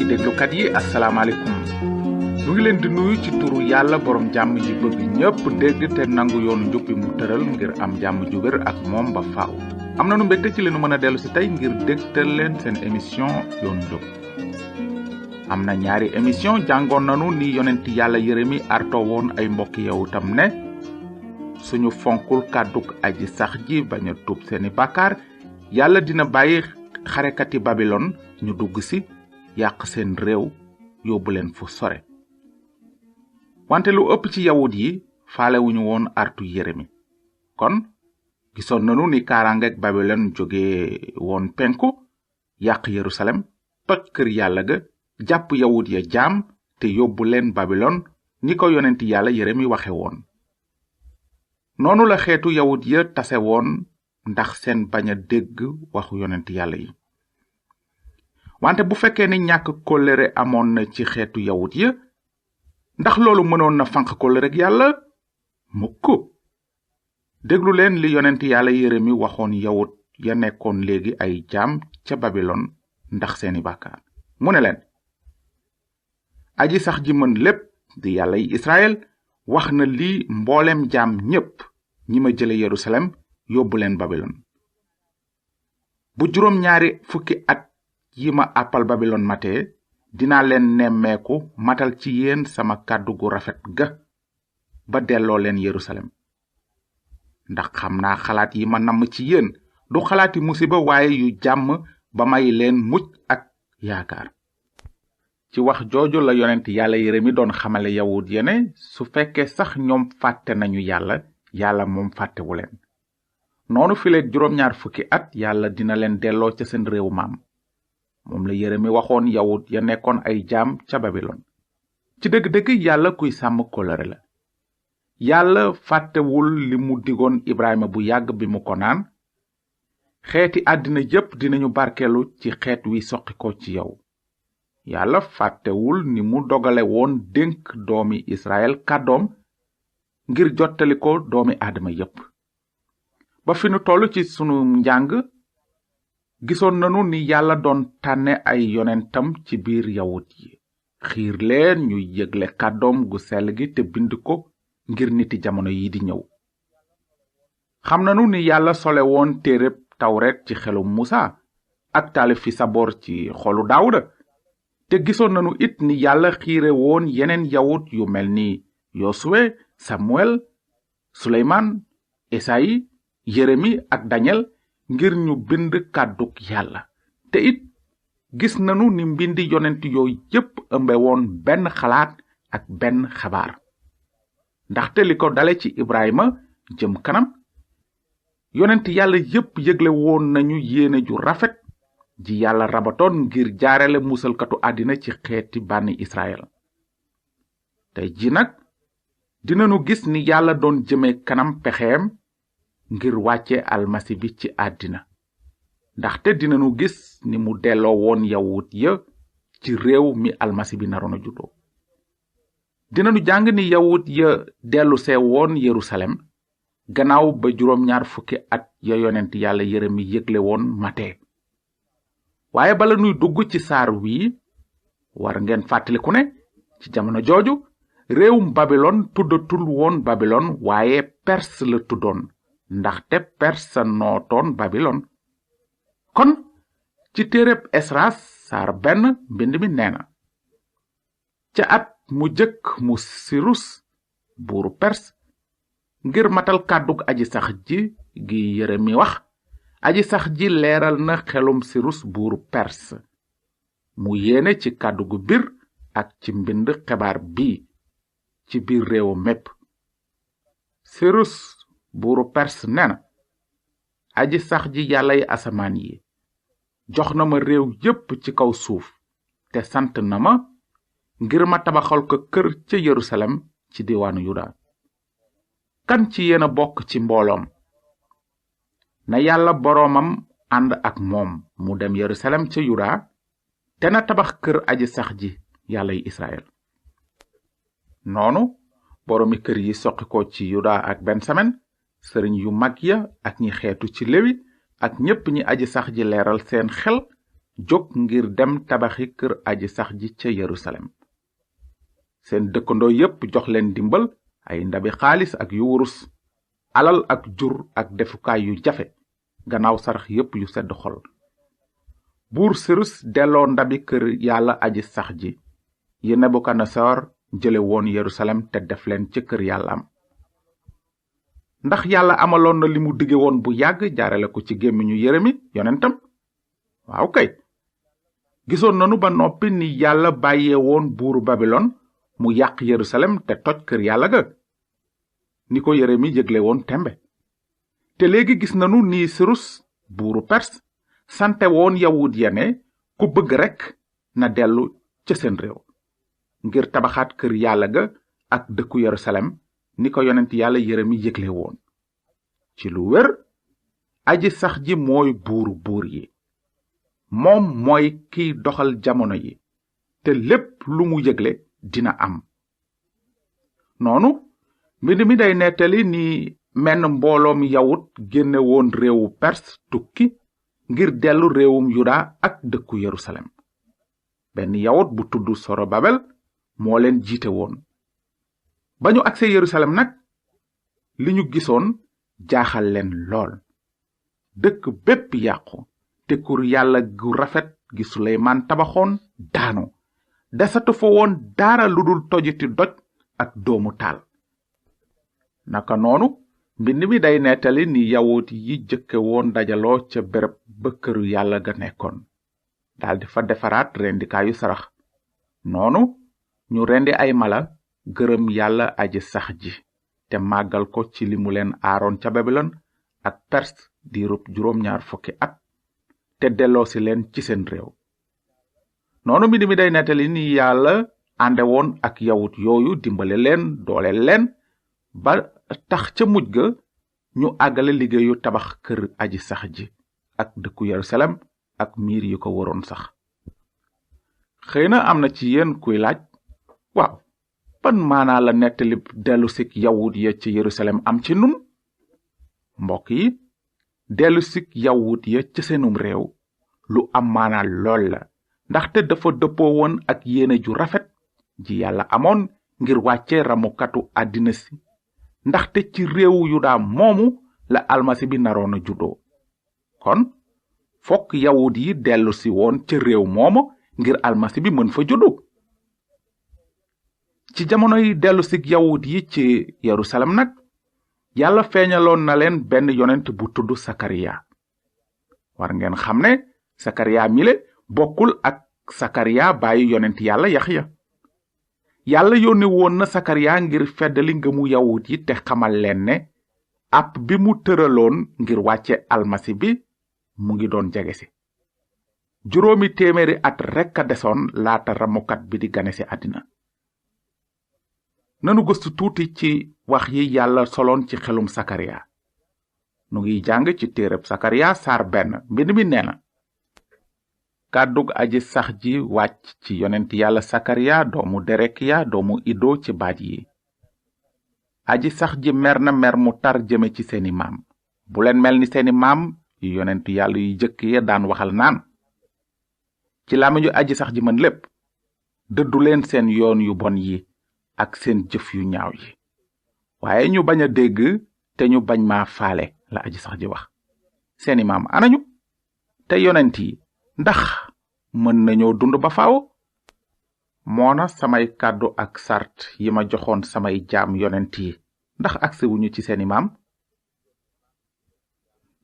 déglukat yi asalaamaaleykum ñu ngi leen di nuyu ci turu yàlla borom jàmm ji bëgg ñépp dégg te nangu yoonu njub bi mu tëral ngir am jàmm ju wér ak moom ba faaw. am nañu mbégte ci leenu mën a dellu si tey ngir dégtal leen seen émission yoonu njub. am na ñaari émission jàngoon nanu ni yonent yàlla Yeremi arto woon ay mbokki yawutam ne suñu fonkul kàdduk aji sax ji bañ a tuub seeni bàkkaar yàlla dina bàyyi xarekati Babilon ñu dugg si yàq seen réew yóbbu leen fu sore. wante lu ëpp ci yawut yi faalewuñu woon artu Yeremi. kon gisoon nanu ni kaaraangeeg Babilon jóge woon penku yàq Yerusalem toj kër yàlla ga jàpp yawut ya jaam te yóbbu leen Babilon ni ko yonent yàlla Yeremi waxe woon. noonu la xeetu yawut ya tase woon ndax seen bañ a dégg waxu yonent yàlla yi. wante bu fekkee ni ñàkk kóllëre amoon na ci xeetu yawut ya ndax loolu mënoon na fanq kóllëreg yàlla? mukk. déglu leen li yonent yàlla Yeremi waxoon yawut ya nekkoon léegi ay jaam ca Babilon ndax seeni bàkkaar. mu ne leen, aji sax ji mën lépp di yàlla yi Israël wax na lii mboolem jaam ñépp ñi ma jële Yerusalem yóbbu leen Babilon. bu juróom-ñaari fukki at yi ma àppal Babilon matee dinaa leen nemmeeku matal ci yéen sama kàddu gu rafet ga ba delloo leen Yerusalem. ndax xam naa xalaat yi ma namm ci yéen du xalaati musiba waaye yu jàmm ba may leen mucc ak yaakaar. ci wax jooju la yonent yàlla Yeremi doon xamale yawut yene su fekkee sax ñoom fàtte nañu yàlla moom fàttewu leen. noonu fileeg juróom-ñaar fukki at yàlla dina leen delloo ca seen réew maam. moom la Yeremi waxoon yawut ya nekkoon ay jaam ca Babilon. ci dëgg-dëgg yàlla kuy sàmm kóllëre la. yàlla fàttewul li mu digoon Ibrahima bu yàgg bi mu ko naan, xeeti àddina yépp dinañu barkeelu ci xeet wi soqi ko ci yow. yàlla fàttewul ni mu dogale woon dénk doomi Israël kàddoom ngir jottali ko doomi aadama yépp. ba fi nu toll ci sunu njàng gisoon nanu ni yàlla doon tànne ay yonentam ci biir yawut yi xiir leen ñuy yëgle kàddoom gu sell gi te bind ko ngir niti jamono yi di ñëw. xam nanu ni yàlla sole woon téereb tawret ci xelu Musa ak taalifi saboor ci xolu Daawuda. te gisoon nanu it ni yàlla xiire woon yeneen yawut yu mel ni Yosuwe, Samuel, Suleymaan, Esayi, Yeremi ak Daniel ngir ñu bind kàdduk yàlla. te it gis nanu ni mbindi yonent yooyu yépp ëmbe woon benn xalaat ak benn xabaar. ndaxte li ko dale ci Ibrahima jëm kanam yonent yàlla yépp yëgle woon nañu yéene ju rafet ji yàlla rabatoon ngir jaarale musalkatu àddina ci xeeti bànni Israël. tey ji nag dinanu gis ni yàlla doon jëme kanam pexeem ngir wàcce almasi bi ci àddina. ndaxte dinanu gis ni mu delloo woon yawut ya ci réew mi almasi bi naroon a juddoo. dinanu jàng ni yawut ya dellu see woon Yerusalem gannaaw ba juróom-ñaar fukki at ya yonent yàlla Yeremi yëgle woon matee. waaye bala nuy dugg ci saar wii war ngeen fàttaliku ne ci jamono jooju réewum Babilon tuddatul woon Babilon waaye Perse la tuddoon ndaxte Perse nootoon Babilon. kon ci téereb Esras saar 1 mbind mi nee na, ca at mu jëkk mu Sirus buuru Perse ngir matal kàddug aji sax ji gi Yeremi wax, aji sax ji leeral na xelum Sirus buuru Perse mu yéene ci kàddu gu bir ak ci mbind xebaar bii ci biir réewu mépp. Sirus buuru Perse nee na, aji sax ji yàllay asamaan yi jox na ma réew yépp ci kaw suuf te sant na ma ngir ma tabaxal ko kër ca Yerusalem ci diwaanu Yuda. kan ci yéen a bokk ci mbooloom? na yàlla boroomam ànd ak moom mu dem Yerusalem ca Yuda te na tabax kër aji sax ji yàllay Israël. noonu boroomi kër yi soqi ko ci Yuda ak Bensamin, sëriñ yu mag ya ak ñi xeetu ci Lewi ak ñépp ñi aji sax ji leeral seen xel jóg ngir dem tabaxi kër aji sax ji ca Yerusalem. seen dëkkandoo yépp jox leen dimbal, ay ndabi xaalis ak yu wurus, alal ak jur ak defukaay yu jafe, gannaaw sarax yépp yu sedd xol. buur Sirus delloo ndabi kër yàlla aji sax ji yi Nebukadnesar jële woon Yerusalem te def leen ca kër yàllaam. ndax yàlla amaloon na li mu dige woon bu yàgg jaarale ko ci gémmiñu Yeremi yonentam? waaw kay, gisoon nanu ba noppi ni yàlla bàyyee woon buuru Babilon mu yàq Yerusalem te toj kër yàlla ga, ni ko Yeremi yëgle woon tembe. te léegi gis nanu ni Sirus buuru Perse sante woon yawut ya ne ku bëgg rekk na dellu ca seen réew ngir tabaxaat kër yàlla ga ak dëkku Yerusalem, ni ko yonent yàlla Yeremi yëgle woon. ci lu wér, aji sax ji mooy buuru buur yi, moom mooy kiy doxal jamono yi, te lépp lu mu yëgle dina am. noonu mbind mi day nettali ni menn mbooloom yawut génne woon réewu Perse tukki ngir dellu réewum Yuda ak dëkku Yerusalem. benn yawut bu tudd Sorobabel moo leen jiite woon. ba ñu agsee Yerusalem nag, li ñu gisoon jaaxal leen lool. dëkk bépp yàqu, te kur yàlla gu rafet gi Suleymaan tabaxoon daanu, desatu fa woon dara lu dul tojiti doj ak doomu taal. naka noonu mbind mi day nettali ni yawut yi jëkke woon dajaloo ca béréb ba këru yàlla ga nekkoon, daldi fa defaraat rendikaayu sarax. noonu ñu rendi ay mala gërëm yàlla aji sax ji te màggal ko ci li mu leen aaroon ca Babilon ak Perse diirub 20 at, te delloosi leen ci seen réew. noonu mbind mi day nettali ni yàlla ànde woon ak yawut yooyu, dimbale leen, dooleel leen, ba tax ca mujj ga ñu àggale liggéeyu tabax kër aji sax ji ak dëkku Yerusalem ak miir yi ko waroon sax. xëy na am na ci yéen kuy laaj, waaw, ban maanaa la nettali dellusik yawut ya ci Yerusalem am ci nun? mbokk yi, dellusik yawut ya ci seenum réew lu am maanaa lool la, ndaxte dafa dëppoo woon ak yéene ju rafet ji yàlla amoon ngir wàcce ramukatu àddina si, ndaxte ci réewu Yuda moomu la almasi bi naroon a juddoo. kon fokk yawut yi dellusi woon ca réew moomu ngir almasi bi mën fa juddu. ci jamonoy dellusik yawut yi ci Yerusalem nag, yàlla feeñaloon na leen benn yonent bu tudd Sakariya. war ngeen xam ne Sakariya mile bokkul ak Sakariya bàyyi yonent yàlla Yaxya. yàlla yónni woon na Sakariya ngir feddali ngëmu yawut yi te xamal leen ne àpp bi mu tëraloon ngir wàcce almasi bi mu ngi doon jege si. 200 at rekk a desoon laata ramukat bi di gane si àddina. nanu gëstu tuuti ci wax yi yàlla soloon ci xelum Sakariya. nu ngi jàng ci téereb Sakariya saar 1. mbind mi nee na, kàddug aji sax ji wàcc ci yonent yàlla Sakariya doomu Derekiya doomu Ido ci baat yi. aji sax ji mer na mer mu tar jëme ci seeni maam. bu leen mel ni seeni maam yu yonent yàlla yu jëkk ya daan waxal naan, ci làmmiñu aji sax ji mën lépp, dëddu leen seen yoon yu bon yi ak seen jëf yu ñaaw yi. waaye ñu bañ a dégg te ñu bañ maa faale, la aji sax ji wax. seeni maam anañu? te yonent yi ndax mën nañoo dund ba faaw? moona samay kàddu ak sart yi ma joxoon samay jaam yonent yi ndax agsewuñu ci seeni maam?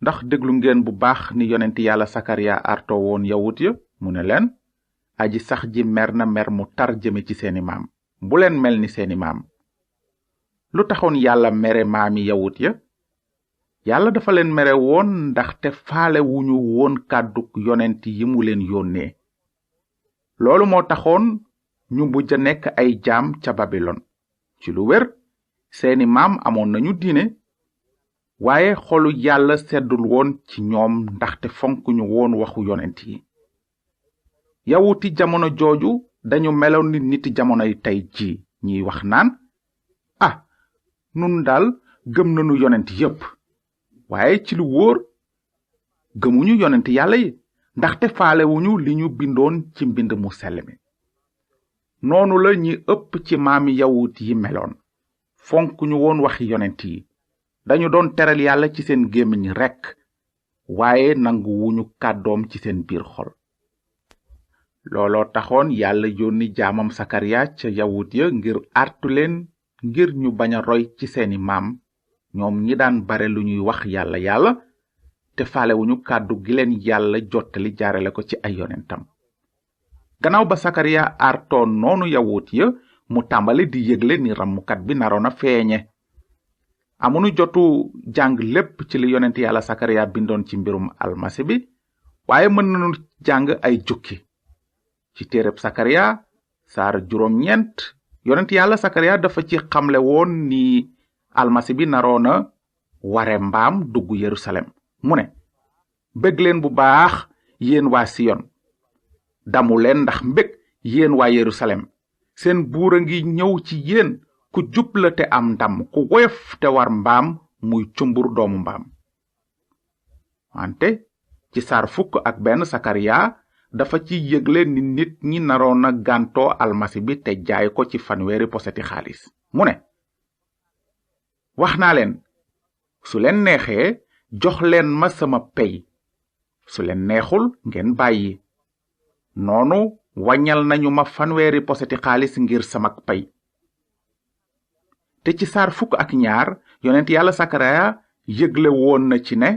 ndax déglu ngeen bu baax ni yonent yàlla Sakariya arto woon yawut ya, mu ne leen, aji sax ji mer na mer mu tar jëme ci seeni maam. bu leen mel ni seeni maam. lu taxoon yàlla mere maami yawut ya? yàlla dafa leen mere woon ndaxte faale wuñu woon kàdduk yonent yi mu leen yónnee. loolu moo taxoon ñu mujj a nekk ay jaam ca Babilon. ci lu wér, seeni maam amoon nañu diine, waaye xolu yàlla seddul woon ci ñoom ndaxte fonkuñu woon waxu yonent yi. yawuti jamono jooju dañu meloon ni niti jamonoy tey ji ñiy wax naan, nun daal gëm nañu yonent yépp, waaye ci lu wóor gëmuñu yonent yàlla yi, ndaxte faalewuñu li ñu bindoon ci mbind mu sell mi. noonu la ñi ëpp ci maami yawut yi meloon, fonk ñu woon waxi yonent yi, dañu doon teral yàlla ci seen gémmiñ rekk, waaye nangu wuñu kàddoom ci seen biir xol. looloo taxoon yàlla yónni jaamam sakariya ca yawut ya ngir artu leen ngir ñu bañ a roy ci seeni maam, ñoom ñi daan bare lu ñuy wax yàlla yàlla te faalewuñu kàddu gi leen yàlla jottali jaarale ko ci ay yonentam. gannaaw ba sakariya artoon noonu yawut ya, mu tàmbali di yëgle ni ramukat bi naroon a feeñe. amunu jotu jàng lépp ci li yonent yàlla sakariya bindoon ci mbirum almasi bi, waaye mën nañu jàng ay jukki ci téereb sakariya saar 9. yonent yàlla sakariya dafa ci xamle woon ni almasi bi naroon a ware mbaam dugg yerusalem. mu ne, bég leen bu baax yéen waa siyon, damu leen ndax mbég yéen waa yerusalem, seen buur a ngi ñëw ci yéen, ku jub la te am ndam, ku woyof te war mbaam muy cumbur doomu mbaam. wante ci saar 1 sakariya dafa ci yëgle ni nit ñi naroon a gàntoo almasi bi te jaay ko ci fanweeri poseti xaalis. mu ne, wax naa leen, su leen neexee jox leen ma sama pey, su leen neexul ngeen bàyyi. noonu wàññal nañu ma fanweeri poseti xaalis ngir samak pey. te ci saar 2 yonent yàlla sakariya yëgle woon na ci ne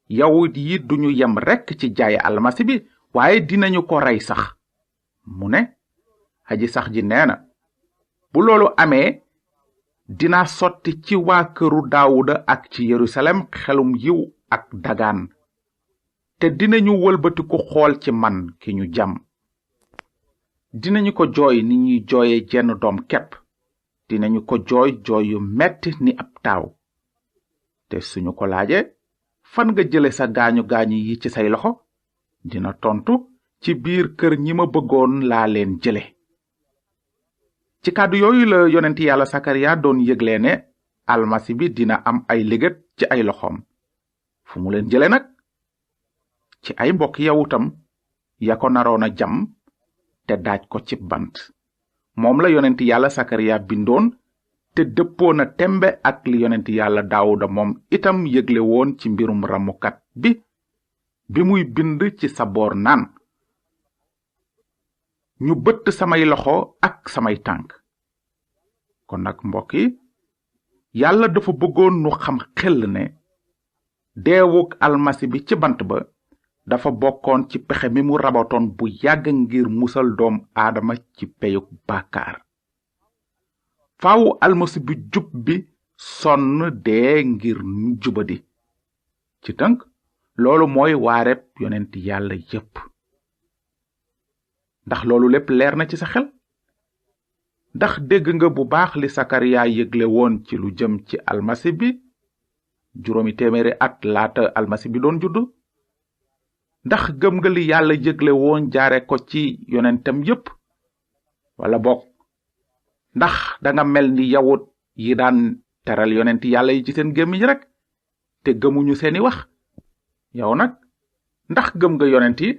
yawut yi duñu yem rekk ci jaay almasi bi, waaye dinañu ko rey sax. mu ne, aji sax ji nee na, bu loolu amee dina sotti ci waa këru daawuda ak ci yerusalem xelum yiw ak dagaan, te dinañu wëlbatiku xool ci man ki ñu jam. dinañu ko jooy ni ñuy jooye jenn doom kepp, dinañu ko jooy jooy yu metti ni ab taaw. te suñu ko laaje, fan nga jële sa gaañu yi ci say loxo, dina tontu, ci biir kër ñi ma bëggoon laa leen jële. ci kàddu yooyu la yonent yàlla sakariya doon yëgle ne almasi bi dina am ay liggéey ci ay loxoom. fu mu leen jële nag? ci ay mbokk yawutam ya ko naroon a jam te daaj ko ci bant. moom la yonent yàlla sakariya bindoon te dëppoo na tembe ak li yonent yàlla daawuda moom itam yëgle woon ci mbirum ramukat bi muy bind ci saboor naan, ñu bëtt samay loxo ak samay tànk. kon nag mbokk yi, yàlla dafa bëggoon nu xam xel ne deewuk almasi bi ci bant ba dafa bokkoon ci pexe mi mu rabatoon bu yàgg ngir musal doom aadama ci peyuk bàkkaar. faawu almasi bi jub bi sonn dee ngir ñu jubadi. ci tënk, loolu mooy waareb yonent yàlla yépp. ndax loolu lépp leer na ci sa xel? ndax dégg nga bu baax li sakariya yëgle woon ci lu jëm ci almasi bi 700 at laata almasi bi doon juddu? ndax gëm nga li yàlla yëgle woon jaare ko ci yonentam yépp? wala bokk ndax danga mel ni yawut yi daan teral yonent yàlla yi ci seen gémmiñ rek te gëmuñu seeni wax? yow nag ndax gëm nga yonent yi?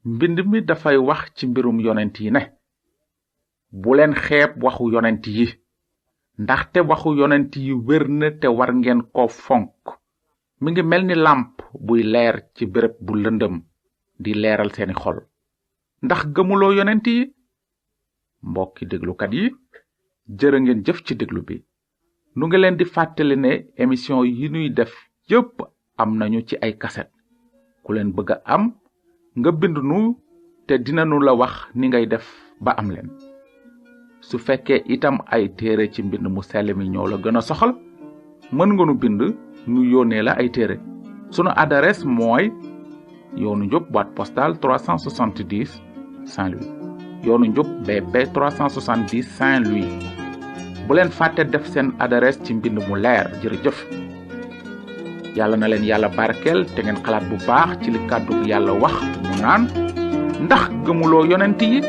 mbind mi dafay wax ci mbirum yonent yi ne, bu leen xeeb waxu yonent yi, ndaxte waxu yonent yi wér na te war ngeen ko fonk. mi ngi mel ni làmp buy leer ci béréb bu lëndëm di leeral seeni xol. ndax gëmuloo yonent yi? mbokki déglukat yi, jërë ngeen jëf ci déglu bi. nu ngi leen di fàttali ne émission yi nuy def yépp am nañu ci ay kaset. ku leen bëgg a am nga bind nu te dinanu la wax ni ngay def ba am leen. su fekkee itam ay téere ci mbind mu sell mi ñoo la gën a soxal, mën nga nu bind nu yónnee la ay téere. sunu adresse mooy yoonu njub boîte postale 370 Saint-Louis. yoonu njub BP 370 Saint-Louis. bu leen fàtte def seen adresse ci mbind mu leer. jërëjëf. yàlla na leen yàlla barkeel te ngeen xalaat bu baax ci li kàddu yàlla wax mu naan, ndax gëmuloo yonent yi?